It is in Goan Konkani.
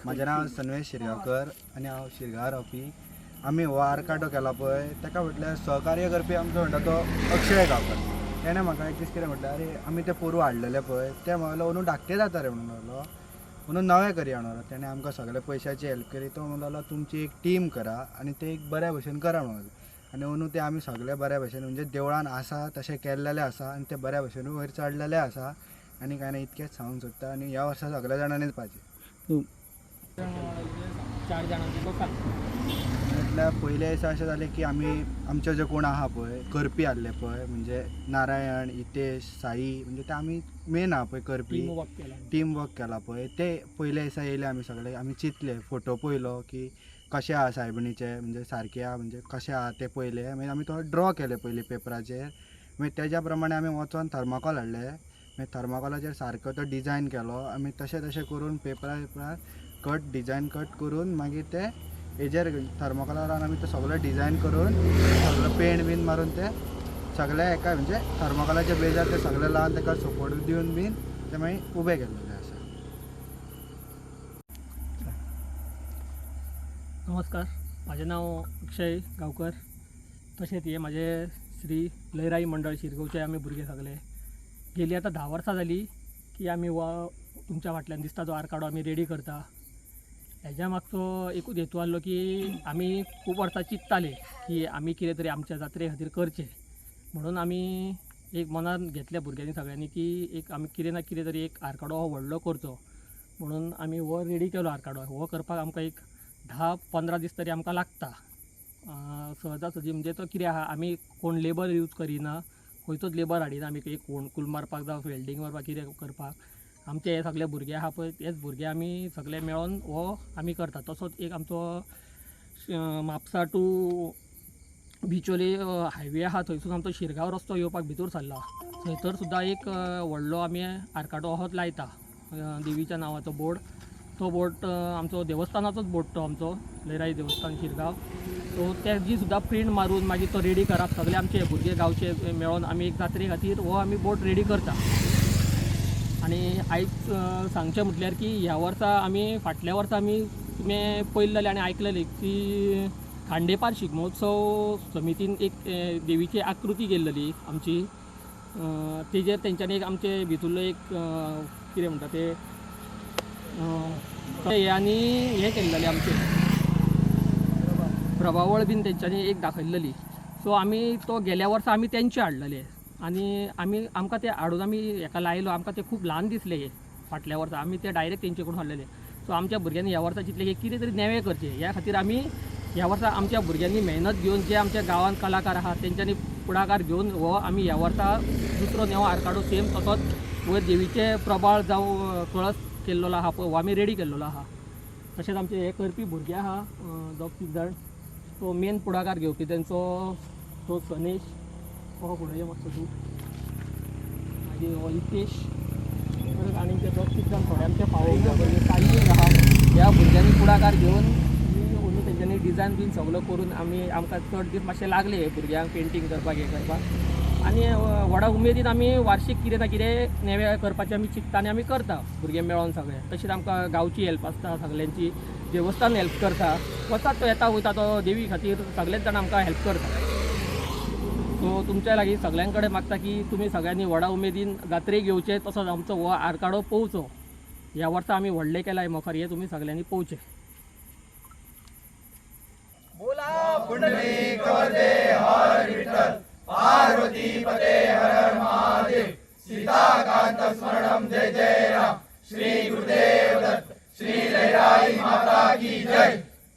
म्हाजें नांव सन्वेश शिरगांवकर आनी हांव शिरगांव रावपी. आमी हो आरकाटो केला पळय ताका म्हटल्यार सहकार्य करपी आमचो म्हणटा तो अक्षय गांवकर. तेणें म्हाका एक दीस कितें म्हटलें, आरे आमी ते पोरूं हाडलेले पळय ते म्हणलो अंदू धाकटे जाता रे म्हणून लागलो, अंदू नवे करया म्हणून. तेणें आमकां सगळे पयशाची हेल्प केली. तो म्हणून लागलो तुमची एक टीम करा आनी ते एक बऱ्या भशेन करा म्हणून. आनी अंदू ते आमी सगळे बऱ्या भशेन म्हणजे देवळान आसा तशें केल्लेलें आसा आनी ते बऱ्या भशेन वयर चडलेले आसा. आनी कांय ना इतकेंच सांगूंक सोदता. आनी ह्या वर्सा सगळ्या जाणांनीच पाहिजे. चार जाणांचो सांग. म्हटल्यार पयले दिसा अशें जालें की आमी आमचे जे कोण आहा पळय करपी आहले पळय म्हणजे नारायण, हितेश, साई, म्हणजे ते आमी मेन आहा पळय करपी, टीम वर्क केला पळय. ते पयले दिसा येयले आमी सगळे, आमी चिंतले, फोटो पळयलो की कशें आहा सायबिणीचे, म्हणजे सारकें आहा म्हणजे कशें आहा तें पळयलें. मागीर आमी तो ड्रॉ केले पयलीं पेपराचेर. मागीर तेज्या प्रमाणे आमी वचोन थर्माकोल हाडले. मागीर थर्माकोलाचेर सारको तो डिजायन केलो. आमी तशें तशें करून पेपरार कट डिजायन कट करून मागीर ते हेजेर थर्माकोलार आमी तो सगळो डिजायन करून सगळो पेंट बीन मारून ते सगळे एका म्हणजे थर्माकोलाच्या बेजार ते सगळे लावन ताका सपोर्ट दिवन बीन ते मागीर उबे केल्लेले आसा. नमस्कार, म्हाजें नांव अक्षय गांवकर. तशेंच हे म्हाजे श्री लयराई मंडळ शिरगांवचे आमी भुरगे सगळे गेली आतां 10 वर्सां जाली की आमी हो तुमच्या फाटल्यान दिसता तो आरकाडो आमी रेडी करता. हेज्या मागचो एकूच हेतू आहलो की आमी खूब वर्सां चिंत्ताले की आमी कितें तरी आमच्या जात्रे खातीर करचें म्हणून आमी एक मनान घेतलें भुरग्यांनी सगळ्यांनी की एक आमी कितें ना कितें तरी एक आरकाडो हो व्हडलो करचो म्हणून आमी हो रेडी केलो आरकाडो. हो करपाक आमकां एक 10-15 दीस तरी आमकां लागता. सहजासहजी म्हणजे तो कितें आहा, आमी कोण लेबर यूज करिना, खंयचोच लेबर हाडिना आमी, एक कोण मारपाक जावं वेल्डींग मारपाक कितें करपाक. आमचे हे सगळे भुरगे आहा पळय तेच भुरगे आमी सगळे मेळोन हो आमी करता. तसोच एक आमचो म्हापसा टू बिचोले हायवे आहा थंयसून आमचो शिरगांव रस्तो येवपाक भितर सरला थंयसर सुद्दां एक व्हडलो आमी आरकाटो अहोच लायता, देवीच्या नांवाचो बोर्ड. तो बोर्ड आमचो देवस्थानाचोच बोर्ड तो आमचो लयराई देवस्थान शिरगांव. सो तेजी सुद्दां प्रिंट मारून मागीर तो रेडी करप. सगळे आमचे भुरगे गांवचे मेळोन आमी एक जात्रे खातीर हो आमी बोर्ड रेडी करता. आनी आयज सांगचें म्हटल्यार की ह्या वर्सा आमी फाटल्या वर्सा आमी तुमी पळयल्लें आनी आयकलेलें की खांडेपार शिगमोत्सव समितीन एक देवीची आकृती केल्लेली आमची. तेजेर तेंच्यांनी एक आमचे भितुल्लो एक कितें म्हणटा ते हे आनी हें केल्लेलें आमचें प्रभावळ बीन तेंच्यांनी एक दाखयल्लेली. सो आमी तो गेल्या वर्सा आमी तेंचे हाडलेले आनी आमी आमकां ते हाडून आमी हेका लायलो. आमकां ते खूब ल्हान दिसले हे फाटल्या वर्सा आमी ते डायरेक्ट तेंचे कडून हाडलेले. सो आमच्या भुरग्यांनी ह्या वर्सा चिंतलें की कितें तरी नवें करचें. ह्या खातीर आमी ह्या वर्सा आमच्या भुरग्यांनी मेहनत घेवन जे आमच्या गांवांत कलाकार आहात तेंच्यांनी फुडाकार घेवन हो आमी ह्या वर्सा दुसरो नवो आरकाडो सेम तसोच वयर देवीचे प्रभाळ जावं कळस केल्लो आहा पळय हो आमी रेडी केल्लो आहा. तशेंच आमचे हे करपी भुरगे आहा दोग तीग जाण, तो मेन फुडाकार घेवपी तेंचो तो सनेश हो फुडें मातसो तूं, मागीर हो हितेश, परत आनी ते दोग तीग जाण थोडे आमचे फावो भुरगे साई एक आहा. ह्या भुरग्यांनी फुडाकार घेवन अंदू तेंच्यांनी डिजायन बीन सगळो करून आमी आमकां चड दीस मातशे लागले हे भुरग्यांक पेंटींग करपाक हें करपाक. आनी व्हडा उमेदीन आमी वार्शीक कितें ना कितें नवें करपाचें आमी चिंत्ता आनी आमी करता भुरगे मेळोन सगळे. तशीच आमकां गांवची हेल्प आसता, सगल्यांची देवस्थान हेल्प करता, वतात तो येता वयता तो देवी खातीर सगळेच जाण आमकां हेल्प करता. सो तुमच्या लागीं सगळ्यां कडेन मागता की तुमी सगळ्यांनी व्हडा उमेदीन जात्रेक येवचें, तसोच आमचो हो आरकाडो पळोवचो. ह्या वर्सा आमी व्हडलें केलां मुखार, हें तुमी सगळ्यांनी पळोवचें. बोला पुंडलीक वरदे हर विठ्ठल, पार्वती पते हर हर महादेव, सीताकांत स्मरणम जय जय राम, श्री गुरुदेव.